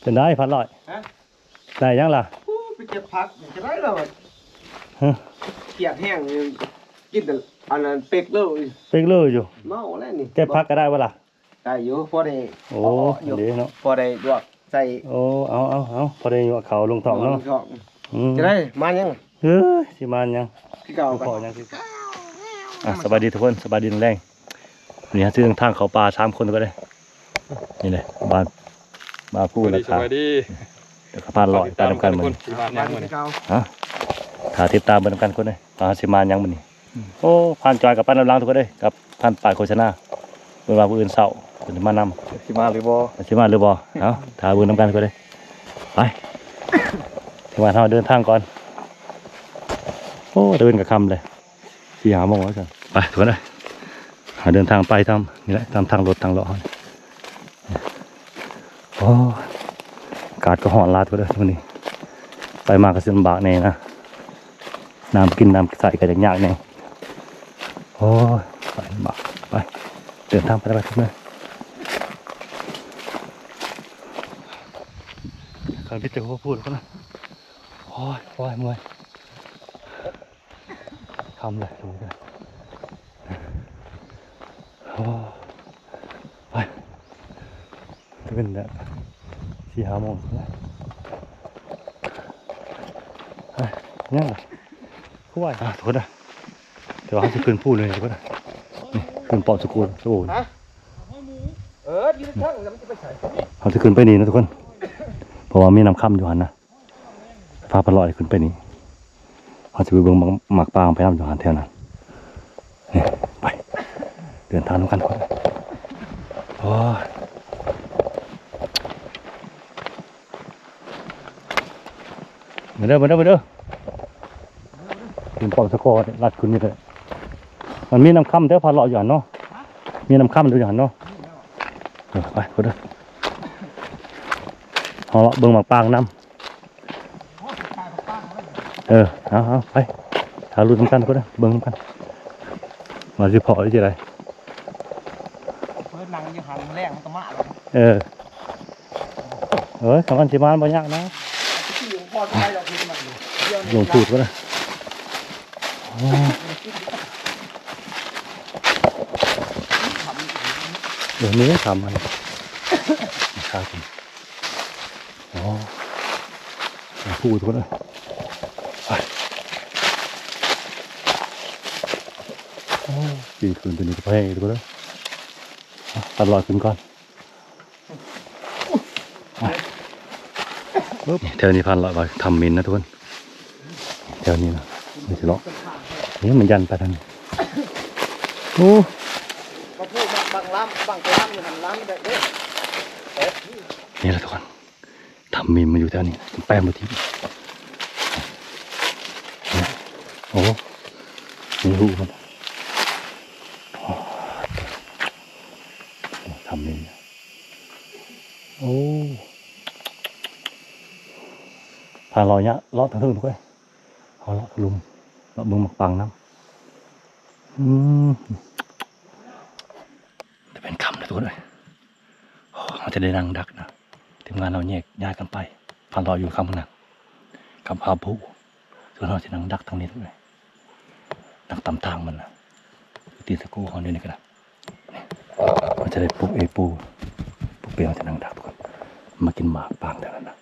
ເປັນໄດພັນຮ້ອຍ? ຮະ? ໄດ້ຫຍັງລະ? ໂອ້ ໄປເກັບຜັກ ຈະໄດ້ລະ? ຮະ? ກຽດແຮງ ກິນແຕ່ອັນນັ້ນເປັກເລີຍ ເປັກເລີຍຢູ່ ເມົາແລ້ວນີ້ ເກັບຜັກກໍໄດ້ບໍ່ລະ? ໄດ້ຢູ່ ພໍໄດ້ ໂອ້ ພໍຢູ່ ດີເນາະ ພໍໄດ້ລວກໃສ່ ໂອ້ ເອົາໆໆ ພໍໄດ້ຍົວເຂົ້າລົງທ້ອງເນາະ ລົງທ້ອງ ອືມ ຈະໄດ້ມາຫຍັງ? ເອີຍ ຊິມາຫຍັງ? ຄືເກົ່າ ພໍຫຍັງຄືເກົ່າ ອ່ະ ສະບາຍດີທຸກຄົນ ສະບາຍດີແລງ ນີ້ເຮົາຊິເດີນທາງເຂົ້າປ່າສາມຄົນກໍໄດ້ ນີ້ແຫຼະ ບ້ານ ບ້ານພູ ສະບາຍດີ ລະກະ ສະບາຍດີ ລະກະພານລອຍ ໄປນຳກັນມື້ນີ້ ຊິມາຫຍັງມື້ນີ້? ຮະ? ຖ້າຕິດຕາມເບິ່ງນຳກັນຄົນເດີ ວ່າເຮົາຊິມາຫຍັງມື້ນີ້ ອືມ ໂອ້ ພານຈອຍກັບໄປນຳຫຼັງທຸກຄົນເດີ ກັບພານປ້າຍໂຄສະນາ ເພິ່ນວ່າມື້ອື່ນເຊົ້າເພິ່ນຊິມານຳ ຊິມາຫຼືບໍ່? ຊິມາຫຼືບໍ່? ເອົາ ຖ້າເບິ່ງນຳກັນທຸກຄົນເດີ ໄປ ທີ່ວ່າເຮົາເດີນທາງກ່ອນ ໂອ້ ຕາເວັນກໍຄ່ຳເລີຍ ສີ່ຫ້າໂມງແລ້ວຊັ້ນ ໄປທຸກຄົນເອີຍ ເຮົາເດີນທາງໄປຕາມນີ້ແຫຼະ ຕາມທາງລົດທາງເລາະເຮົາ ໂອ້ ອາກາດກໍຮ້ອນຫຼາຍທຸກຄົນເອີຍ ມື້ນີ້ ໄປມາກໍຊິລຳບາກແດ່ນະ ນ້ຳກິນນ້ຳໃຊ້ກໍຍາກໆແດ່ ໂອ້ຍ ໄປລຳບາກ ໄປ ເດີນທາງໄປ ໄປທຸກຄົນເອີຍ ຄັນມີແຕ່ຫົວພູດພຸ້ນນະ ໂອ້ຍ ໂອ້ຍ ເມື່ອຍ ຄ່ຳເລີຍ ໂອ້ ໄປ ເປັນແບບສີ່ຫ້າໂມງແລ້ວ ໄປ ຍັງລະ ຄືໄວ ອ່າ ໂທດນະ ແຕ່ວ່າເຮົາຊິຂຶ້ນພູນີ້ ທຸກຄົນນະ ນີ້ ຂຶ້ນປ້ອມສະໂກນ ສະໂອນ ຮະ? ເອີ ຢູ່ເທິງ ແລ້ວມັນຊິໄປໃສ? ເຮົາຊິຂຶ້ນໄປນີ້ນະທຸກຄົນ ເພາະວ່າມີນ້ຳຄຳຢູ່ຫັ້ນນະ ພາພັນຮ້ອຍຂຶ້ນໄປນີ້ ເຮົາຊິໄປເບິ່ງໝາກ ໝາກປາງໄປນຳຢູ່ຫັ້ນແຖວນັ້ນ ນີ້ ໄປ ເດີນທາງນຳກັນກ່ອນ ໂອ້ຍ ມາເດີ ມາເດີ ມາເດີ ຂຶ້ນປ້ອມສະໂກ ລັດຂຶ້ນນີ້ເດີ ມັນມີນ້ຳຄຳແຖວພັນຮ້ອຍຢູ່ຫັ້ນເນາະ ມີນ້ຳຄຳຢູ່ຫັ້ນເນາະ ເອີ ໄປພຸ້ນເດີ ເຮົາເລາະເບິ່ງໝາກປາງນຳ ເອີ ເອົາ ເອົາ ໄປ ຖ້າລຸ້ນນຳກັນພຸ້ນເດີ ເບິ່ງນຳກັນ ວ່າຊິພໍ້ຫຼືຈັ່ງໃດ ເພິ່ນນັ່ງຢູ່ຫັ້ນ ແລງມັນກໍມາແລ້ວ ເອີ ເອີຍ ຄັນມັນຊິມາບໍ່ຍາກນະ ລົງພູດກ່ອນນະ ເອີ ນີ້ທຳມັນ ຂ້າວ ອໍ ພູດກ່ອນນະ ໄປ ໂອ້ ປີນຂຶ້ນຕົວນີ້ກໍແພງອີກ ທຸກຄົນເອີຍ ຕັດລອດຂຶ້ນກ່ອນ ແຖວນີ້ຜ່ານລອດວ່າຖ້ຳມິນນະທຸກຄົນ ແຖວນີ້ນະ ມັນຊິເລາະ ນີ້ມັນຢັນໄປທາງນີ້ ໂອ້ ບັງລຳ ບັງລຳຢູ່ຫັ້ນລຳເດ້ ນີ້ລະທຸກຄົນ ຖ້ຳມິນມັນຢູ່ແຖວນີ້ ແປມບໍ່ທິ່ມ ໂອ້ ນີ້ຮູມັນ ໂອ້ ຖ້ຳມິນ ໂອ້ ພາເລາະເຍາະ ເລາະທາງເທິງທຸກຄົນ ເຮົາເລາະທາງລຸ່ມ ເລາະເບິ່ງໝາກປາງນຳ ອືມ ຈະເປັນຄ່ຳແລ້ວທຸກຄົນເອີຍ ໂອ້ ເຮົາຈະໄດ້ນັ່ງດັກນະ ທີມງານເຮົາແຍກຍ້າຍກັນໄປ ພາເລາະຢູ່ຂ້າງໜ້າ ກັບພາຜູ້ ສ່ວນເຮົາຊິນັ່ງດັກທາງນີ້ທຸກຄົນເອີຍ ນັ່ງຕາມທາງມັນນະ ຕີນສະກູເຮົາຢູ່ນີ້ກໍໄດ້ ມັນຈະໄດ້ປຸກເອປູ ປຸກເປເຮົາຈະນັ່ງດັກທຸກຄົນ ມາກິນໝາກປາງແຖວນັ້ນນະ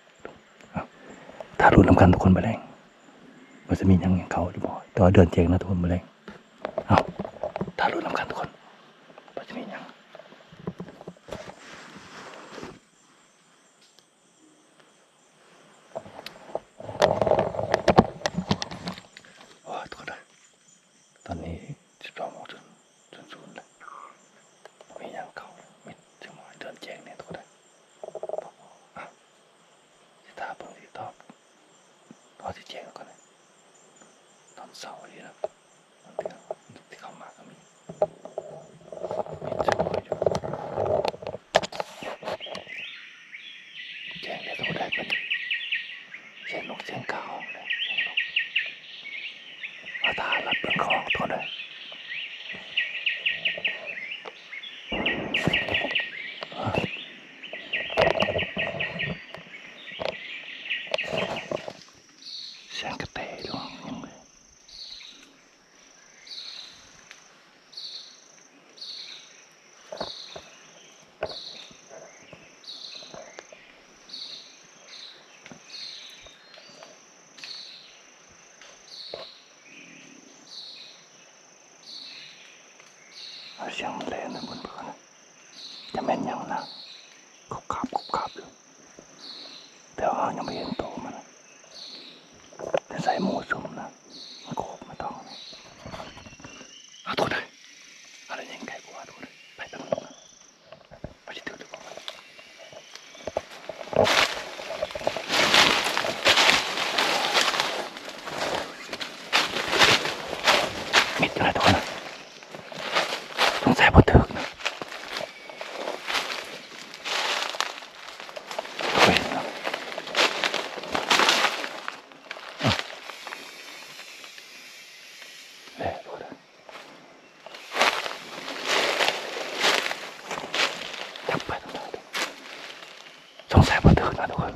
ເອົາ ຖ້າລຸ້ນນຳກັນທຸກຄົນ ມື້ແລງ ວ່າຈະມີຫຍັງເຂົ້າຫຼືບໍ່ ແຕ່ວ່າເດືອນແຈ້ງນະທຸກຄົນ ມື້ແລງ ເອົາ ຖ້າລຸ້ນນຳກັນທຸກຄົນ ວ່າຈະມີຫຍັງ. ໂອ້ຍ ທຸກຄົນເອີຍ ຕອນນີ້ສິບສອງໂມງສູນສູນລະ ບໍ່ມີຫຍັງເຂົ້າ ມີແຕ່ເດືອນແຈ້ງແດ່ທຸກຄົນເອີຍ ອ່ະ ຊິຖ້າເບິ່ງ ຊິຕອບ ເຮົາຊິແຈ້ງກ່ອນ ຕອນເຊົ້ານີ້ລະ ທີ່ເຂົ້າມາກໍມີ ມີເຈົ້າຢູ່ ແຈ້ງແລ້ວ ໂຕໃດເພິ່ນ ສຽງນົກສຽງກາຮ້ອງແລ້ວ ສຽງນົກ ມາຖ້າລັດເບິ່ງຂອງໂຕໃດ ຮະ. ສຽງມັນແລ່ນນະ ເບິ່ງເບິ່ງນະ ຈະແມ່ນຫຍັງນະ ກຸບກັບກຸບກັບຢູ່ ແຕ່ວ່າເຮົາຍັງບໍ່ເຫັນໂຕມັນນະ ແຕ່ໃສ່ໝູຊຸ່ມນະ ມັນໂຄບມາຕ້ອງນະ ເອົາໂຕໃດ ເອົາໄດ້ຍິງໄກກວ່າໂຕໃດ ໄປທາງນັ້ນນະ ມິດຢູ່ນະທຸກຄົນ ສົງໄສບໍ່ຖືກນະ ເຫັນນະ ແລ້ວທຸກຄົນ ຈັບໄປທາງໃດ ສົງໄສບໍ່ຖືກນະທຸກຄົນ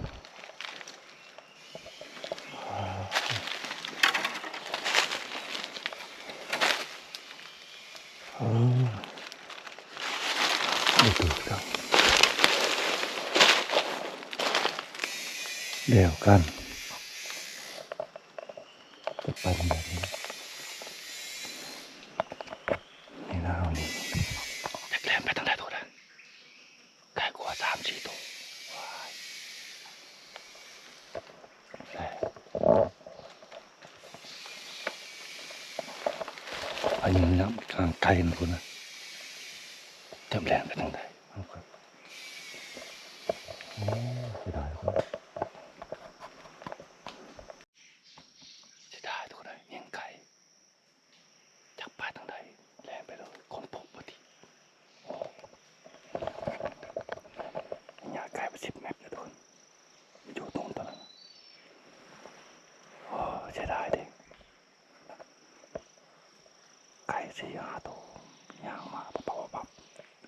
ເອີ ບໍ່ຖືກດອກ ແລ້ວກັນ ຈະໄປທາງໃດນີ້ ໃນລາວນີ້ ຈັກແລ່ນໄປທາງໃດໂຕໃດ ໄກກວ່າສາມສີ່ໂຕ ວ້າຍ ໄປຢູ່ນຳທາງໄກພຸ້ນນະ ຈຳແລ່ນໄປທາງໃດ ໂອ້ ເສຍດາຍທຸກຄົນ ເສຍດາຍທຸກຄົນເອີຍ ຍັງໄກ ຈັກໄປທາງໃດ ແລ່ນໄປເລີຍ ຄົ້ນພົບບໍ່ຕິ ໂອ້ ໄລຍະໄກເປັນສິບແມັດນະທຸກຄົນ ຢູ່ຕົງຕະນັ້ນ ໂອ້ ເສຍດາຍເດ້ ໄກ່ສີ່ຫ້າໂຕ ຍ່າງມາປັບໆ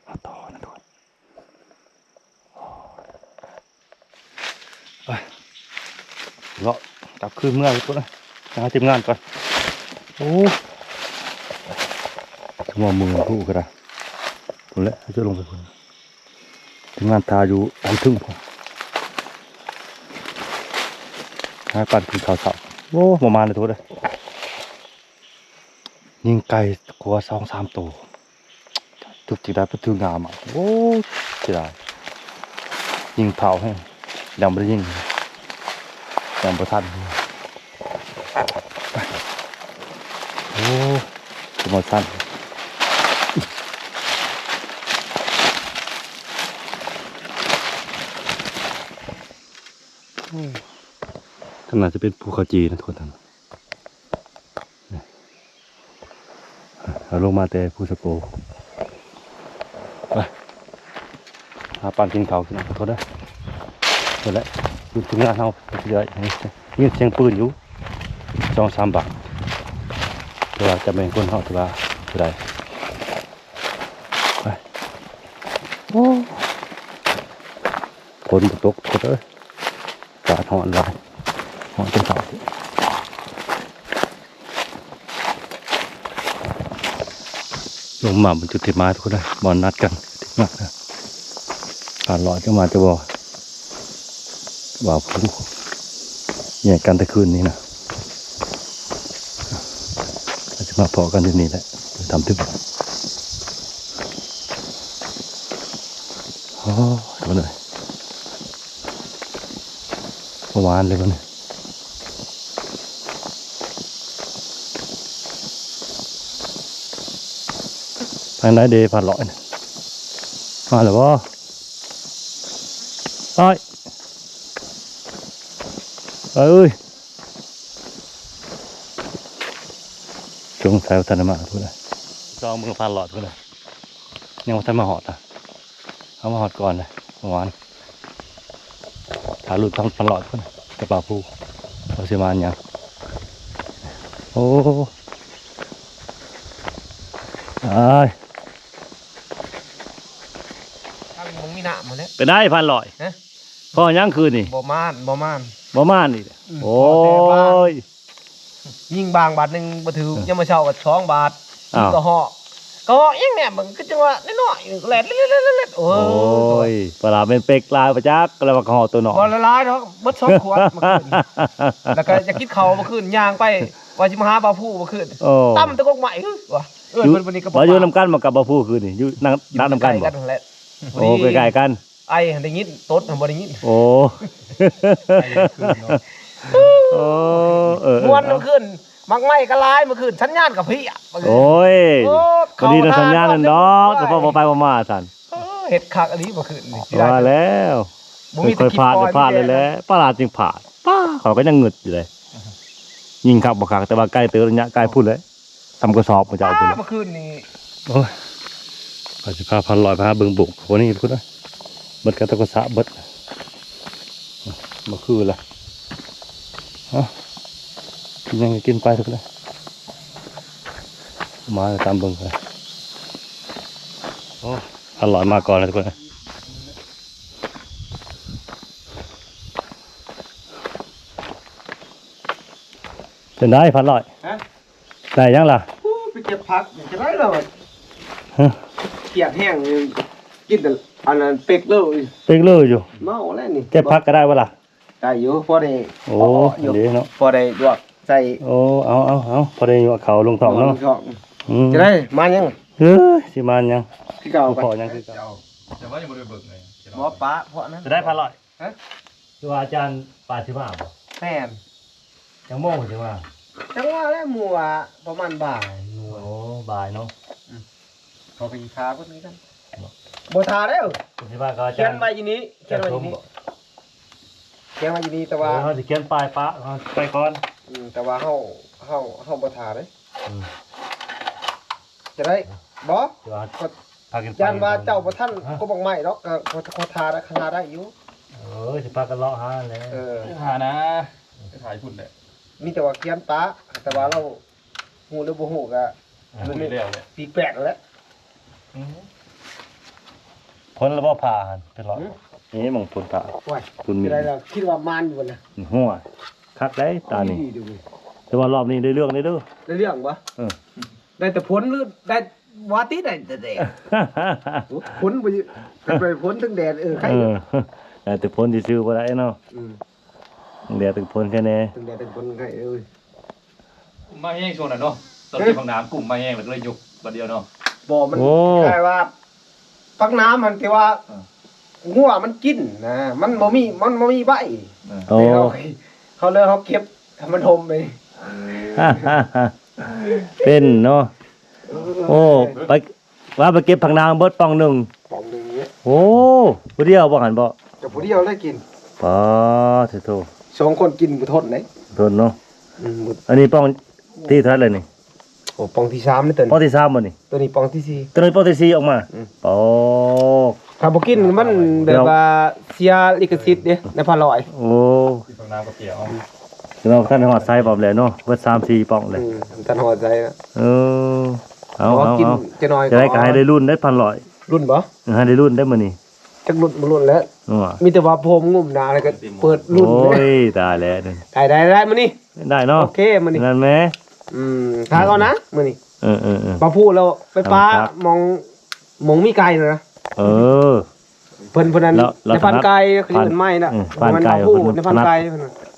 ໆ ມາຕໍ່ນະທຸກຄົນ ໂອ້ຍ ໄປ ເລາະກັບຄືນເມືອພຸ້ນນະ ຫາທີມງານກ່ອນ ໂອ້ ຈະມາເມືອຜູ້ກໍໄດ້ ພຸ້ນແຫຼະ ຈະລົງໄປພຸ້ນ ທີມງານຖ້າຢູ່ທາງເທິງພຸ້ນ ຫາປັ້ນກິນເຂົ້າເຊົ້າ ໂອ້ ບໍ່ມານເລີຍໂຕເດີ ຍິງໄກ່ກວ່າສອງສາມໂຕ ຖືກຈິງໄດ້ ຖືກງາມ ໂອ້ຍ ເສຍດາຍ ຍິງເຜົາແຮງ ຍັງບໍ່ໄດ້ຍິງ ຍັງບໍ່ທັນ ໂອ້ ຄືບໍ່ທັນ ໂອ້ ທາງນັ້ນຈະເປັນພູເຂົາຈີນະທຸກຄົນ ທາງນັ້ນ ເຮົາລົງມາແຕ່ພູສະໂກ ໄປ ຫາປັ້ນກິນເຂົ້າກິນນ້ຳ ຂໍໂທດເດີ ເພິ່ນແຫຼະ ຢູ່ທີມງານເຮົາ ໄດ້ຍິນສຽງປືນຢູ່ສອງສາມບາດ ແຕ່ວ່າຈະແມ່ນຄົນເຮົາ ແຕ່ວ່າຜູ້ໃດ ໄປ ໂອ້ ຝົນບໍ່ຕົກ ທຸກຄົນເອີຍ ອາກາດຮ້ອນຫຼາຍ ຮ້ອນຈົນເທົາ ລົງມາບົນຈຸດທີ່ມາ ທຸກຄົນເອີຍ ບ່ອນນັດກັນທີ່ມາ ຜ່ານເລາະຈະມາຈະບໍ່ ວ່າຜູ້ແຍກກັນແຕ່ຄືນນີ້ນະ ອາດຈະມາພໍ້ກັນຢູ່ນີ້ແຫຼະ ຕາມຕຶກ ໂອ້ ທຸກຄົນເອີຍ ປະມານເລີຍບັດນີ້ ທາງໃດເດ ພັນຮ້ອຍ ມາແລ້ວບໍ່? ອ້າຍ ເອີຍ ສົງໄສວ່າທັນໄດ້ມາພຸ້ນນະ ສອງມື້ພັນຮ້ອຍພຸ້ນນະ ຍັງບໍ່ທັນມາຮອດນະ ເຮົາມາຮອດກ່ອນເລີຍ ປະມານ ຖ້າລຸ້ນທາງພັນຮ້ອຍພຸ້ນນະ ກະປາພູ ວ່າຊິມາຫຍັງ ໂອ້ ອ້າຍ ທາງບໍ່ມີນ້ຳຫັ້ນແຫຼະ ເປັນໄດພັນຮ້ອຍ ຮະ? ພໍຫຍັງຄືນນີ້ ບໍ່ມານ ບໍ່ມານ ບໍ່ມານອີກ ອືມ ໂອ້ຍ ພໍແຕ່ບ້ານ ຍິງບາງບາດໜຶ່ງບໍ່ຖືກ ເອີ ຍາມມື້ເຊົ້າກໍສອງບາດ ອ້າວ ກະເຫາະ ກະເຫາະອີກແນ່ ມັນຄືຈັ່ງວ່ານ້ອຍໆ ແລ່ນ ໂອ້ຍ ປາລາແມ່ນເປັກຫຼາຍປະຈັກ ແລ້ວວ່າກະເຫາະໂຕນ້ອຍ ບໍ່ຫຼາຍໆດອກ ເບິດສອງຂວດມື້ຄືນ ແລ້ວກໍຢາກກິນເຂົ້າມື້ຄືນ ຍ່າງໄປ ວ່າຊິມາຫາບ່າວພູມື້ຄືນ ໂອ້ ຕຳແຕ່ກົກໄມ້ ຫື ວ່າ ເອີ້ນເພິ່ນມື້ນີ້ກໍບໍ່ ວ່າຢູ່ນຳກັນບໍ່ກັບບໍ່ຜູ້ຄືນນີ້ ຢູ່ນັ່ງ ຢູ່ ນັ່ງນຳກັນບໍ່? ໃກ້ໆກັນຫັ້ນແຫຼະ. ໂອ້ ພໍດີ ໃກ້ໆກັນ. ໄອຫັ້ນໄດ້ຍິນ ຕົດຫັ້ນບໍ່ໄດ້ຍິນ. ໂອ້ ໂອ້ ເອີໆ ມ່ວນມື້ຄືນ ໝາກໄມ້ກໍຫຼາຍມື້ຄືນ ສັນຍານກໍເພຍມື້ຄືນ. ໂອ້ຍ ໂອ້ ພໍດີນະ ເຂົ້າ ສັນຍານນັ້ນດອກ ສະເພາະບໍ່ໄປບໍ່ມາຊັ້ນ. ເອີ ເຮັດຄັກອີ່ຫຼີມື້ຄືນນີ້ ວ່າແລ້ວ ບໍ່ມີແຕ່ຄິດ ຄ່ອຍໆ ພາດ ພາດເລີຍແຫຼະ ປາດຈຶ່ງພາດ. ປ້າ ຂ້ອຍກໍຍັງງຶດຢູ່ເດ້ ຍິງຄັກບໍ່ຄັກ ແຕ່ວ່າໄກເຕີບ ໄລຍະໄກພຸ້ນແຫຼະ ສ່ຳກະສອບພະເຈົ້າພຸ້ນແຫຼະ. ມື້ຄືນນີ້ ໂອ້ຍ ຂ້ອຍຊິພາພັນຮ້ອຍໄປຫາເບິ່ງບຸກ ພວກນີ້ພຸ້ນນະ ເບິດກະໂຕກະສະເບິດ ບໍ່ຄືລະ. ເອົ້າ ກິນຫຍັງກໍກິນໄປທຸກຄົນເອີຍ ມາຕາມເບິ່ງໄປ. ໂອ້ ພັນຮ້ອຍມາກ່ອນແລ້ວທຸກຄົນເອີຍ. ເປັນໃດພັນຮ້ອຍ? ຮະ? ໄດ້ຫຍັງລະ? ໂອ້ ໄປເກັບຜັກ ຈະໄດ້ລະ ຮະ? ກຽດແຮງ ກິນແຕ່ອັນນັ້ນເປັກເລີຍ ເປັກເລີຍຢູ່. ເມົາແລ້ວນີ້ ເກັບຜັກກໍໄດ້ບໍ່ລະ? ໄດ້ຢູ່ ພໍໄດ້ ໂອ້ ເອາະໆ ດີເນາະ ພໍໄດ້ລວກໃສ່. ໂອ້ ເອົາໆໆ ພໍໄດ້ຍົວເຂົ້າລົງທ້ອງເນາະ ລົງທ້ອງ. ອືມ ຈະໄດ້ມາຫຍັງ? ເອີຍ ຊິມາຫຍັງ ຄືເກົ່າ ພໍຫຍັງຄືເກົ່າ. ແຕ່ວ່າຍັງບໍ່ໄດ້ເບິ່ງເລີຍ ບໍ່ປະເພາະນັ້ນ ຈະໄດ້ພັນຮ້ອຍ. ຮະ? ຄືວ່າອາຈານປາຊິມາບໍ່? ແມ່ນ. ຈັກໂມງຊິມາ? ຈັງຫວະແຫຼະ ໝູ່ວ່າປະມານບ່າຍ. ໂອ້ ບ່າຍເນາະ. ອືມ ເຂົາກໍຊິຖ້າເພິ່ນຄືກັນ. ບໍ່ ບໍ່ຖ້າແລ້ວ ເພິ່ນຊິວ່າກັບອາຈານ ຂຽນໄວ້ຢູ່ນີ້ ຂຽນໄວ້ຢູ່ນີ້ ຂຽນໄວ້ຢູ່ນີ້ ແຕ່ວ່າ ເອີ ເຮົາຊິຂຽນປ້າຍປະ ເຮົາໄປກ່ອນ. ອືມ ແຕ່ວ່າເຮົາ ເຮົາ ເຮົາບໍ່ຖ້າເດ້. ອືມ ຈະໄດ້ບໍ່? ຈະວ່າ ຢ້ານວ່າເຈົ້າບໍ່ທັນ ຮະ? ກໍບັກໄມ້ດອກ ກໍພໍ ພໍຖ້າໄດ້ ຖ້າໄດ້ຢູ່. ເອີ ຊິພາກັນເລາະຫາແຫຼະ. ເອີ ຫານະ ໄປຖ່າຍພຸ້ນແຫຼະ. ມີແຕ່ວ່າຂຽນປະ ແຕ່ວ່າລາວຮູ້ຫຼືບໍ່ຮູ້ກໍ ອ່າ ມັນມີແລ້ວແຫຼະ ປີແປດແລ້ວ. ອືມ ພົ້ນລະບໍ່ຜ່າຫັ້ນ ເປັນຮ້ອຍ. ຫື? ນີ້ໝ່ອງພົ້ນຜ່າ. ໂອ້ຍ ພຸ້ນມີ ໄດ້ແລ້ວ ຄິດວ່າມານຢູ່ນະ. ຫົວ ຄັກໄດ໋ຕານີ້. ເອົາດີໆ ແຕ່ວ່າລອບນີ້ໄດ້ເລື່ອງເດ້. ໄດ້ເລື່ອງບໍ່? ເອີ ໄດ້ແຕ່ຝົນ ຫຼືໄດ້ວ່າຕິ ໄດ້ແຕ່ແດດ. ໂອ້ ຝົນບໍ່ຢູ່ ໄດ້ຝົນເທິງແດດ. ເອີ ໄດ້ແຕ່ຝົນຊື່ໆ ບໍ່ໄດ້ເນາະ. ອືມ ເຫຼືອແຕ່ຝົນແຄ່ແນ່ ເຫຼືອແຕ່ຝົນໄດ້ເອີຍ. ກຸ້ມມາແຮງຊ່ວງນັ້ນເນາະ ຕອນເກັບຜັກໜາມກຸ້ມມາແຮງ ແລ້ວກໍເລີຍຍົກບາດດຽວເນາະ. ບໍ່ ມັນ ໂອ້ ຄ້າຍວ່າຜັກໜາມຫັ້ນ ທີ່ວ່າ ເອີ ງົວມັນກິນນະ ມັນບໍ່ມີ ມັນບໍ່ມີໃບ. ເອີ ໂອ້ ເຮົາ ເຮົາເລີຍ ເຮົາເກັບໃຫ້ມັນຫົ່ມໄປ. ເອີ ເປັນເນາະ. ເອີ ໂອ້ ໄປ ວ່າໄປເກັບຜັກໜາມເບິດປ່ອງໜຶ່ງ. ປ່ອງໜຶ່ງເລີຍ. ໂອ້ ຜູ້ດຽວບໍ່ຫັ້ນບໍ່? ກໍຜູ້ດຽວໄດ້ກິນ. ປາດໂທ້ ສອງຄົນກິນບໍ່ທົນເດ້. ທົນເນາະ. ອືມ ອັນນີ້ປ່ອງທີເທົ່າໃດແລ້ວນີ້? ໂອ້ ປ່ອງທີສາມແລ້ວຕົວນີ້. ປ່ອງທີສາມບໍ່ນີ້? ຕົວນີ້ປ່ອງທີສີ່. ຕົວນີ້ປ່ອງທີສີ່ອອກມາ. ອືມ ໂອ້ ຖ້າບໍ່ກິນມັນແບບວ່າເສຍລິຂະສິດເດ້ ໃນພັນຮ້ອຍ. ໂອ້ ກິນຜັກໜາມກັບແຈ່ວ. ແຕ່ວ່າບໍ່ທັນຮອດໃສພ້ອມແຫຼະເນາະ ເບິດສາມສີ່ປ່ອງແຫຼະ. ອືມ ບໍ່ທັນຮອດໃສນະ. ເອີ ເອົາ ເອົາ ກິນ ເອົາ ຈະໜ້ອຍ ຈະໄດ້ກໍໃຫ້ໄດ້ລຸ້ນໄດ້ພັນຮ້ອຍ. ລຸ້ນບໍ່? ເອີ ໃຫ້ໄດ້ລຸ້ນໄດ້ມື້ນີ້. ຈັກລຸ້ນບໍ່ລຸ້ນແລ້ວ. ເອີ ມີແຕ່ວ່າໂພມງຸ້ມໜ້າ ແລ້ວກໍເປີດລຸ້ນ. ໂອ້ຍ ຕາຍແລ້ວນີ້. ໄດ້ ໄດ້ ໄດ້ມື້ນີ້. ໄດ້ເນາະ. ໂອເຄມື້ນີ້. ນັ້ນແໝ່. ອືມ ຖ້າກ່ອນນະມື້ນີ້. ເອີໆໆ ປາຜູ້ລາວໄປປາ ໝ່ອງ ໝ່ອງມີໄກ່ນະ. ເອີ ເພິ່ນ ເພິ່ນນັ້ນ ໃນພັນໄກ່ ເຂົາເອີ້ນໃໝ່ນະ. ເອີ ພັນໄກ່ ເພິ່ນຖະໜັດ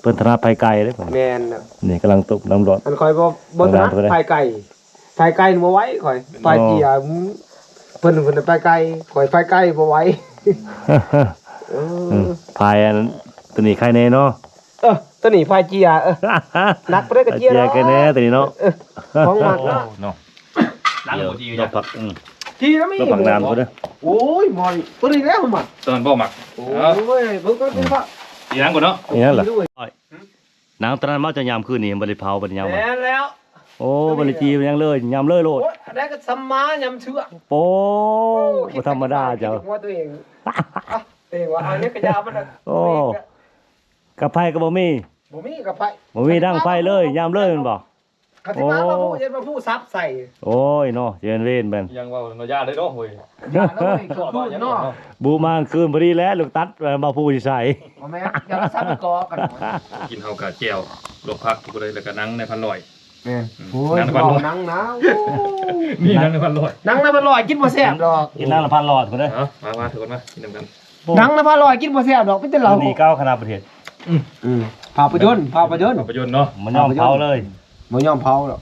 ເພິ່ນຖະໜັດໄກ່ເດ້. ແມ່ນນະ. ນີ້ກຳລັງຕົ້ມນ້ຳຮ້ອນ. ອັນຂ້ອຍບໍ່ ບໍ່ຖະໜັດໄຟໄກ່. ໄຟໄກ່ບໍ່ໄຫວຂ້ອຍ. ໄຟເຈຍ ເພິ່ນ ເພິ່ນໄຟໄກ່ ຂ້ອຍໄຟໄກ່ບໍ່ໄຫວ. ເອີ ເອີ ໄຟອັນ ຕົວນີ້ໄຄແນ່ເນາະ. ເອີ ຕົວນີ້ໄຟເຈຍ. ເອີ ໜັກປານໃດກໍເຈຍ ເຈຍໄຄແນ່ຕົວນີ້ເນາະ. ເອີ ຂອງມັນເນາະ. ຫຼັງບໍ່ຈີ ດອກຜັກ ອືມ ຈີນະມີ ດອກຜັກໜາມພຸ້ນເດີ. ໂອ້ຍ ໝໍ້ ຕົວນີ້ແຫຼະມັນມັກ ຕົວນັ້ນບໍ່ມັກ. ໂອ້ຍ ເບິ່ງກ່ອນ ເບິ່ງກ່ອນ. ອີຫຍັງກ່ອນເນາະ? ອີຫຍັງລະ? ນາງຕອນນັ້ນມາຈະຍາມຄືນນີ້ບໍ່ໄດ້ເຜົາ ບໍ່ໄດ້ຍາມ. ແມ່ນແລ້ວ. ໂອ້ ບໍ່ໄດ້ຈີຫຍັງເລີຍ ຍາມເລີຍໂລດ. ໂອ້ຍ ອັນໃດກໍສຳມາຍາມເຊື່ອ. ໂອ້ ບໍ່ທຳມະດາເຈົ້າ ຄິດວ່າຕົວເອງ. ເອງວ່າ ອັນນີ້ກໍຢາມັນນະ. ໂອ້ ກັບໄຟກໍບໍ່ມີ. ບໍ່ມີກັບໄຟ ບໍ່ມີດັງໄຟເລີຍ ຍາມເລີຍແມ່ນບໍ່? ຄັນຊິມາ ໂອ້ ມາຜູ້ ເຮັດມາຜູ້ສັບໃສ່. ໂອ້ຍເນາະ ຊິເປັນເວນແມ່ນ. ຍັງເວົ້າເນາະ ຢ່າເລີຍເນາະ ໂອ້ຍ ຢ່າເລີຍ ກາງຄືນເນາະ. ບຸມາກາງຄືນພໍດີແຫຼະ ລູກຕັດມາຜູ້ຊິໃສ່. ບໍ່ແມ່ນ ຢ່າມາສັບໄປເກາະກັນ. ກິນເຂົ້າກະແຈ່ວ ລວກຜັກ ທຸກຄົນເລີຍ ແລ້ວກະນັ່ງໃນພັນຮ້ອຍ. ແມ່ນ. ອືມ ໂອ້ຍ ນັ່ງໃນພັນຮ້ອຍ ນັ່ງນະ. ໂອ້ ນີ້ນັ່ງໃນພັນຮ້ອຍ ນັ່ງໃນພັນຮ້ອຍກິນບໍ່ແຊບດອກ. ກິນນັ່ງໃນພັນຮ້ອຍພຸ້ນເດີ. ເອົາ ມາ ມາ ທຸກຄົນມາກິນນຳກັນ. ນັ່ງໃນພັນຮ້ອຍກິນບໍ່ແຊບດອກ ມີແຕ່ເຫຼົ້າ. ນີ້ເກົ່າຂະໜາດປະເທດ. ອືມ ອືມ ພາບພະຍົນ ພາບພະຍົນ ພາບພະຍົນເນາະ. ບໍ່ຍອມເຜົາເລີຍ ບໍ່ຍອມເຜົາດອກ.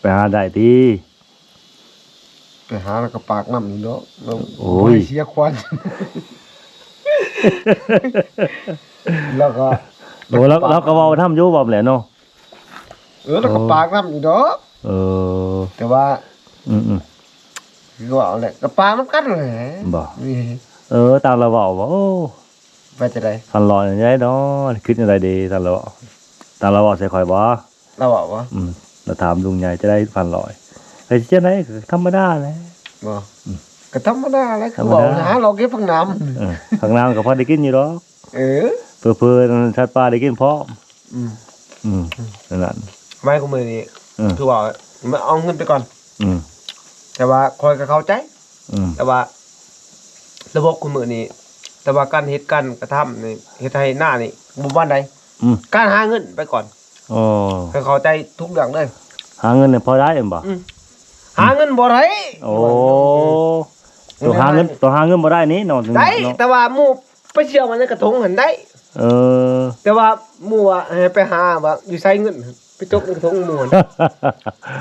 ໄປຫາໄດ້ຕິ? ໄປຫາແລ້ວກໍປາກນຳອີກດອກ ແລ້ວ ໂອ້ຍ ບໍ່ໃຫ້ເສຍຂວັນ ແລ້ວກໍ ໂອ້ ລາວ ລາວກໍເວົ້ານຳຢູ່ ເວົ້າແຫຼະເນາະ. ເອີ ແລ້ວກໍ ເອີ ປາກນຳອີກດອກ. ເອີ ແຕ່ວ່າ ອືມໆ ຄືວ່າແຫຼະ ກໍປາກນຳກັນແຫຼະ. ບໍ່ ເອີ ຕາມລາວເວົ້າບໍ່? ໂອ້ ວ່າຈັ່ງໃດ? ພັນຮ້ອຍຈັ່ງໃດເນາະ? ຄິດຈັ່ງໃດເດ? ຕາມລາວເວົ້າ ຕາມລາວເວົ້າໃສ່ຂ້ອຍບໍ່? ລາວເວົ້າບໍ່? ອືມ ລາວຖາມລຸງໃຫຍ່ ຈັ່ງໃດພັນຮ້ອຍ? ເຮັດຈັ່ງໃດ? ກໍທຳມະດາແຫຼະ. ບໍ່ ອືມ ກໍທຳມະດາແຫຼະ ທຳມະດາ ຄືເວົ້າ ຫາເລາະເກັບຜັກນ້ຳ. ເອີ ຜັກນ້ຳກໍພໍໄດ້ກິນຢູ່ດອກ. ເອີ ເຜີໆ ສັດປ່າໄດ້ກິນພ້ອມ. ອືມ ອືມ ນັ້ນ ສະໄໝຄຸມື້ນີ້ ເອີ ຄືວ່າມັນເອົາເງິນໄປກ່ອນ. ອືມ ແຕ່ວ່າຂ້ອຍກໍເຂົ້າໃຈ. ອືມ ແຕ່ວ່າລະບົບຄຸມື້ນີ້ ແຕ່ວ່າການເຮັດການກະທຳນີ້ ເຮັດໄຮ່ນານີ້ບໍ່ປານໃດ. ອືມ ການຫາເງິນໄປກ່ອນ. ໂອ້ ຂ້ອຍເຂົ້າໃຈທຸກເລື່ອງເລີຍ. ຫາເງິນນີ້ພໍໄດ້ແມ່ນບໍ່? ອືມ ຫາເງິນບໍ່ໄດ້. ໂອ້ ຕ້ອງຫາເງິນ ຕ້ອງຫາເງິນບໍ່ໄດ້ນີ້ເນາະ. ໄດ້ ເນາະ ແຕ່ວ່າໝູ່ ໄປເຊື່ອມາໃນກະທົງຫັ້ນໄດ້. ເອີ ແຕ່ວ່າໝູ່ວ່າໃຫ້ໄປຫາວ່າຢູ່ໃສເງິນ ໄປຕົກໃນກະທົງໝູ່ຫັ້ນ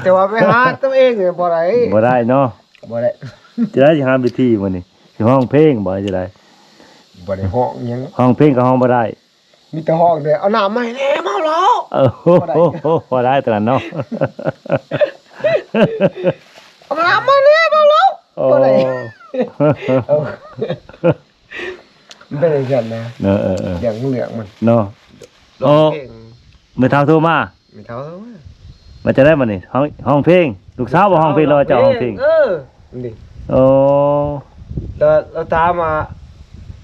ແຕ່ວ່າໄປຫາຕົວເອງນີ້ບໍ່ໄດ້. ບໍ່ໄດ້ເນາະ. ບໍ່ໄດ້. ຈະໄດ້ຫາວິທີມື້ນີ້ ຊິຮ້ອງເພງບໍ່ ຈະໄດ້? ບໍ່ໄດ້ຮ້ອງຫຍັງ. ຮ້ອງເພງກໍຮ້ອງບໍ່ໄດ້. ມີແຕ່ຮ້ອງແຕ່ ເອົານ້ຳມາໃຫ້ແດ່ ເມົາແລ້ວ. ເອີ ບໍ່ໄດ້ ບໍ່ໄດ້ຕອນນັ້ນເນາະ. ເອົານ້ຳມາແດ່ ເມົາແລ້ວ. ໂອ້ ບໍ່ໄດ້. ເອີ ມັນເປັນຈັ່ງຊັ້ນນະ. ເອີໆໆ ຢ່າງເລື່ອງມັນເນາະ. ໂອ້ ແມ່ເຖົ້າໂທມາ. ແມ່ເຖົ້າໂທມາ. ວ່າຈັ່ງໃດບັດນີ້? ຮ້ອງ ຮ້ອງເພງ. ລູກສາວບໍ່ຮ້ອງເພງ ຫຼືວ່າເຈົ້າຮ້ອງເພງ? ເອີ ນີ້. ໂອ້ ແຕ່ລາວຖາມວ່າ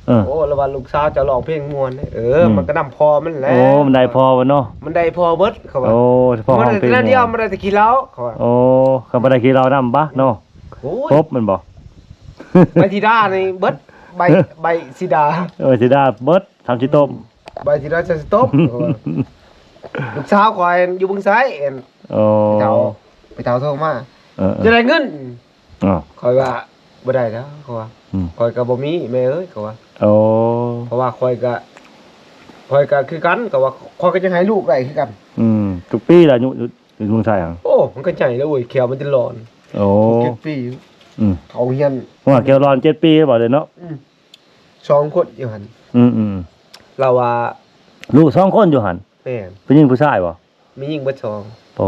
ເອີ ໂອ້ ລາວວ່າລູກສາວເຈົ້າຮ້ອງເພງມ່ວນ. ເອີ ອືມ ມັນກໍນຳພໍ່ມັນແຫຼະ. ໂອ້ ມັນໄດ້ພໍ່ມັນເນາະ. ມັນໄດ້ພໍ່ເບິດ ເຂົາວ່າ. ໂອ້ ພໍ່ຮ້ອງເພງມ່ວນ ມັນໄດ້ແຕ່ແນວດຽວ ມັນໄດ້ແຕ່ຂີ້ເຫຼົ້າ ເຂົາວ່າ. ໂອ້ ຄັນບໍ່ໄດ້ຂີ້ເຫຼົ້ານຳບະເນາະ. ໂອ້ຍ ຄົບແມ່ນບໍ່? ໃບສີດານີ້ເບິດ ໃບ ໃບສີດາ ເອີ ສີດາເບິດ ທຳຂີ້ຕົມ. ໃບສີດາທຳຂີ້ຕົມ. ລູກສາວຂ້ອຍຢູ່ບຶງໄຊ. ໂອ້ ໄປເຖົ້າ ໄປເຖົ້າໂທມາ. ເອີໆ ຈະໄດ້ເງິນ. ອ້າວ ຂ້ອຍວ່າບໍ່ໄດ້ແລ້ວ ເຂົາວ່າ. ອືມ ຂ້ອຍກໍບໍ່ມີແມ່ເອີຍ ເຂົາວ່າ. ໂອ້ ເພາະວ່າຂ້ອຍກໍ ຂ້ອຍກໍຄືກັນ ເຂົາວ່າ. ຂ້ອຍກໍຍັງໃຫ້ລູກໄດ້ຄືກັນ. ອືມ ຈັກປີລະ ຢູ່ ຢູ່ເມືອງໄທຫັ້ນ? ໂອ້ ມັນກໍໃຫຍ່ແລ້ວເວີຍ ແຂ້ວມັນຈະຫຼອນ. ໂອ້ ຫົກເຈັດປີ. ອືມ ເຂົາຮຽນ ຫົວແຂ້ວຫຼອນເຈັດປີບໍ່ເດ້ເນາະ. ອືມ ສອງຄົນຢູ່ຫັ້ນ. ອືມໆ ລາວວ່າລູກສອງຄົນຢູ່ຫັ້ນ. ແມ່ນ. ຜູ້ຍິງຜູ້ຊາຍບໍ່? ມີຍິງເບິດສອງ. ໂອ້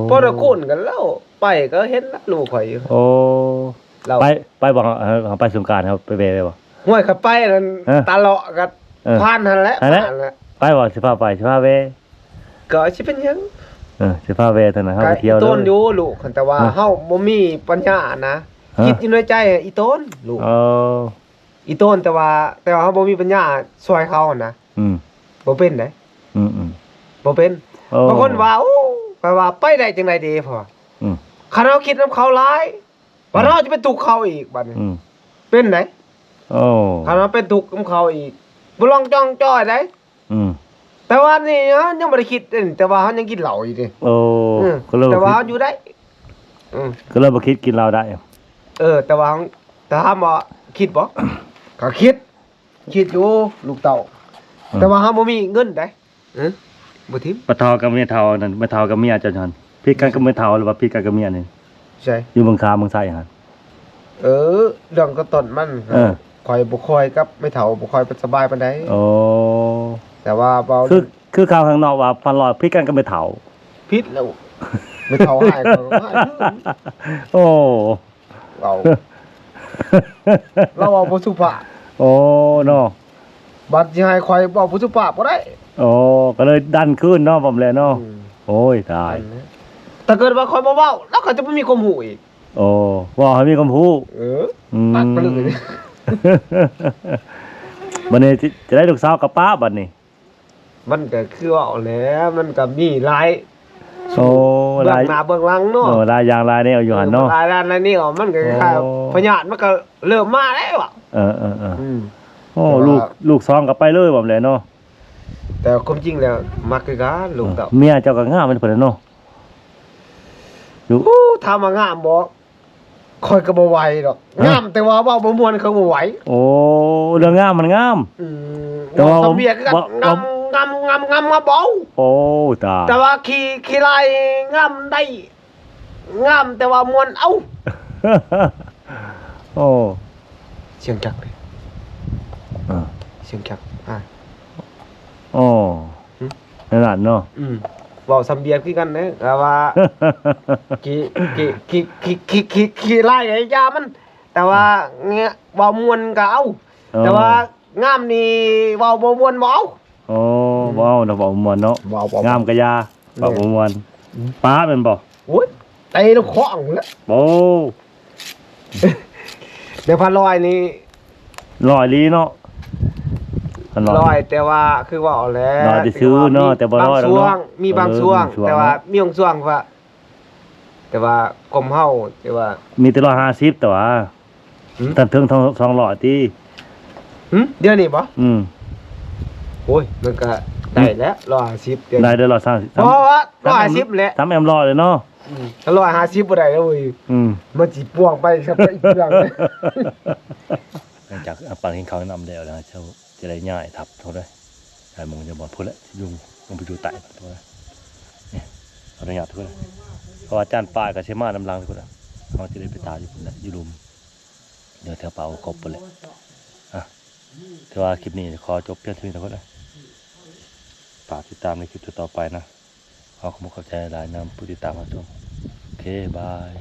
ພໍຕະໂກນກັນແລ້ວ ໄປກໍເຫັນລະລູກຂ້ອຍຢູ່. ໂອ້ ລາວ ໄປ ໄປບໍ່? ເຮົາ ເຮົາໄປສົງການ ເຮົາໄປແວ່ໄດ້ບໍ່? ຫ້ວຍ ຂ້ອຍໄປນັ້ນ ເອີ ຕະເລາະກັນ ເອີ ຜ່ານຫັ້ນແຫຼະ ຫັ້ນແຫຼະ ຜ່ານແຫຼະ. ໄປບໍ່? ຊິພາໄປ ຊິພາແວ່. ກໍຊິເປັນຫຍັງ? ເອີ ຊິພາແວ່ເທົ່ານັ້ນ ເຮົາໄປທ່ຽວເລີຍ. ກໍອີຕົນຢູ່ລູກ ແຕ່ວ່າ ເອີ ເຮົາບໍ່ມີປັນຍານະ. ຮະ? ຄິດຢູ່ໃນໃຈ ອີຕົນລູກ. ເອີ ອີຕົນ ແຕ່ວ່າ ແຕ່ວ່າເຮົາບໍ່ມີປັນຍາຊ່ວຍເຂົາຫັ້ນນະ. ອືມ ບໍ່ເປັນເດ້. ອືມໆ ບໍ່ເປັນ. ໂອ້ ບາງຄົນວ່າ ໂອ້ ຂ້ອຍວ່າໄປໄດ້ຈັ່ງໃດເດ ເພາະວ່າ ອືມ ຄັນເຮົາຄິດນຳເຂົາຫຼາຍ ບັດເຮົາຈະໄປທຸກເຂົາອີກບັດນີ້. ອືມ ເປັນໄດ. ໂອ້ ຄັນເຮົາໄປທຸກນຳເຂົາອີກ ບໍ່ລອງຈ່ອງຈ້ອຍໃດ. ອືມ ແຕ່ວ່ານີ້ເຮົາຍັງບໍ່ໄດ້ຄິດເດ້ ແຕ່ວ່າເຮົາຍັງກິນເຫຼົ້າຢູ່ເດ້. ໂອ້ ອືມ ກໍເລີຍ ແຕ່ວ່າເຮົາຢູ່ໄດ້. ອືມ ກໍເລີຍບໍ່ຄິດກິນເຫຼົ້າໄດ້. ເອີ ແຕ່ວ່າ ແຕ່ຖາມວ່າຄິດບໍ່? ກໍຄິດ. ຄິດຢູ່ລູກເຕົ້າ. ອືມ ແຕ່ວ່າເຮົາບໍ່ມີເງິນໃດ. ເອີ ບໍ່ຖິ້ມ. ປະເຖົ້າກັບແມ່ເຖົ້ານັ້ນ ແມ່ເຖົ້າກັບເມຍເຈົ້າຫັ້ນ ຜິດກັນກັບແມ່ເຖົ້າ ຫຼືວ່າຜິດກັນກັບເມຍນີ້? ໃສ? ຢູ່ເມືອງຄາເມືອງໄຊຫັ້ນ. ເອີ ເລື່ອງກໍຕົ້ນມັນ ເອີ ຂ້ອຍບໍ່ຄ່ອຍກັບແມ່ເຖົ້າ ບໍ່ຄ່ອຍສະບາຍປານໃດ. ໂອ້ ແຕ່ວ່າເວົ້າ ຄື ຄືຂ່າວຂ້າງນອກວ່າພັນຮ້ອຍຜິດກັນກັບແມ່ເຖົ້າ. ຜິດແລ້ວ ແມ່ເຖົ້າຮ້າຍ ຂ້ອຍກໍຮ້າຍຄືກັນ. ໂອ້ ເວົ້າ ລາວເວົ້າບໍ່ສຸພາບ. ໂອ້ ເນາະ ບັດຊິໃຫ້ຂ້ອຍເວົ້າບໍ່ສຸພາບບໍ່ໄດ້. ໂອ້ ກໍເລີຍດັນຄືນເນາະ ປ້ອມແຫຼະເນາະ. ອືມ ໂອ້ຍ ຕາຍ ນັ້ນແຫຼະ ຖ້າເກີດວ່າຂ້ອຍບໍ່ເວົ້າ ລາວກໍຈະບໍ່ມີຄວາມຮູ້ອີກ. ໂອ້ ເວົ້າໃຫ້ມີຄວາມຮູ້. ເອີ ອືມ ຕັດໄປເລີຍ. ບັດນີ້ຈະ ຈະໄດ້ລູກສາວກັບປ້າບັດນີ້. ມັນກໍຄືເວົ້າແຫຼະ ມັນກໍມີຫຼາຍ ໂອ້ ເບື້ອງໜ້າເບື້ອງຫຼັງເນາະ. ໂອ້ ຫຼາຍຢ່າງຫຼາຍແນວຢູ່ຫັ້ນເນາະ ຫຼາຍດ້ານຫຼາຍແນວ. ມັນກໍຄ້າຍໆ ໂອ້ ພະຍາດມັນກໍເລີ່ມມາແລ້ວອະ. ເອີໆໆ ອືມ ໂອ້ ແຕ່ວ່າ ລູກ ລູກສອງກໍໄປເລີຍ ວ່າແຫຼະເນາະ. ແຕ່ຄວາມຈິງແລ້ວມັກຄືກັນ ເອີ ລູກເຕົ້າ. ເມຍເຈົ້າກໍງາມເປັນເພິ່ນເນາະ. ໂອ້ ຖາມວ່າງາມບໍ່? ຂ້ອຍກໍບໍ່ໄຫວດອກ. ຮະ? ງາມ ແຕ່ວ່າເວົ້າບໍ່ມ່ວນ ຂ້ອຍບໍ່ໄຫວ. ໂອ້ ເລື່ອງງາມມັນງາມ. ອືມ ແຕ່ວ່າ ເວົ້າສຳນຽງຄືກັນ ເວົ້າ ງາມ ງາມ ງາມ ງາມ ງາມ ເວົ້າ. ໂອ້ ຕາຍ ແຕ່ວ່າຂີ້ ຂີ້ລາຍງາມໄດ້. ງາມແຕ່ວ່າມ່ວນ ເອົ້າ ໂອ້ ສຽງຈັກເດ້ ອ່າ ສຽງຈັກ ອ່າ ໂອ້ ຫຶ ແນວນັ້ນເນາະ ອືມ ເວົ້າສຳບຽດຄືກັນເດ້ ແຕ່ວ່າ ຂີ້ ຂີ້ ຂີ້ ຂີ້ ຂີ້ ຂີ້ ຂີ້ຮ້າຍກະຢ່າມັນ ແຕ່ວ່າ ອືມ ເວົ້າມ່ວນກະເອົາ ເອີ ແຕ່ວ່າ ງາມນີ້ເວົ້າບໍ່ມ່ວນບໍ່ເອົາ ໂອ້ ອືມ ບໍ່ເອົາເນາະ ເວົ້າບໍ່ມ່ວນເນາະ ເວົ້າ ເວົ້າ ງາມກະຢ່າ ແມ່ນ ເວົ້າບໍ່ມ່ວນ ອືມ ປ້າແມ່ນບໍ່ ໂອ້ຍ ເຕະລູກຄອງແລ້ວ ໂອ້ ແຕ່ພັນຮ້ອຍນີ້ ຮ້ອຍອີ່ຫຼີເນາະ ພັນຮ້ອຍ ຮ້ອຍ ແຕ່ວ່າຄືເວົ້າແຫຼະ ຮ້ອຍຊື່ໆເນາະ ແຕ່ວ່າມີ ແຕ່ບໍ່ຮ້ອຍດອກເນາະ ບາງຊ່ວງ ມີບາງຊ່ວງ ເອີ ມີບາງຊ່ວງເນາະ ແຕ່ວ່າມີບາງຊ່ວງວ່າ ແຕ່ວ່າຄວາມເຮົາ ແຕ່ວ່າ ມີແຕ່ຮ້ອຍຫ້າສິບ ແຕ່ວ່າ ຫຶ ທັງເທິງທັງສອງຮ້ອຍຕິ ຫຶ ດຽວນີ້ບໍ່ ອືມ ໂອ້ຍ ມັນກະໄດ້ແລ້ວ ຮ້ອຍຫ້າສິບ ດຽວນີ້ ໄດ້ເດີ ຮ້ອຍສາມສິບ ເພາະວ່າຮ້ອຍຫ້າສິບແຫຼະ ສາມແອມຮ້ອຍເລີຍເນາະ ອືມ ຖ້າຮ້ອຍຫ້າສິບບໍ່ໄດ້ເລີຍ ອືມ ມັນຊິປ່ວງໄປຊະ ໄປອີກເລື່ອງ ຫຼັງຈາກປັນກິນເຂົ້ານ້ຳແລ້ວ ແລ້ວເຈົ້າ ຈະໄດ້ຍ້າຍທັບເທົ່າໃດ ຍ້າຍໝ່ອງຈະບ່ອນພຸ້ນແຫຼະ ຢູ່ ລົງໄປຢູ່ໃຕ້ພຸ້ນແຫຼະ ນີ້ ຂໍອະນຸຍາດທຸກຄົນ ເພາະວ່າຈານປາຍກໍຊິມານຳຫຼັງທຸກຄົນ ເຮົາຈະໄດ້ໄປຕາຢູ່ພຸ້ນແຫຼະ ຢູ່ລຸ່ມ ຢູ່ແຖວປ່າໂອກົບພຸ້ນແຫຼະ ອ່ະ ຖືວ່າຄລິບນີ້ຂໍຈົບພຽງເທົ່ານີ້ທຸກຄົນ ຝາກຕິດຕາມໃນຄລິບຕໍ່ໆໄປນະ ຂໍຂອບໃຈຫຼາຍນຳຜູ້ຕິດຕາມຮັບຊົມ ໂອເຄ ບາຍ.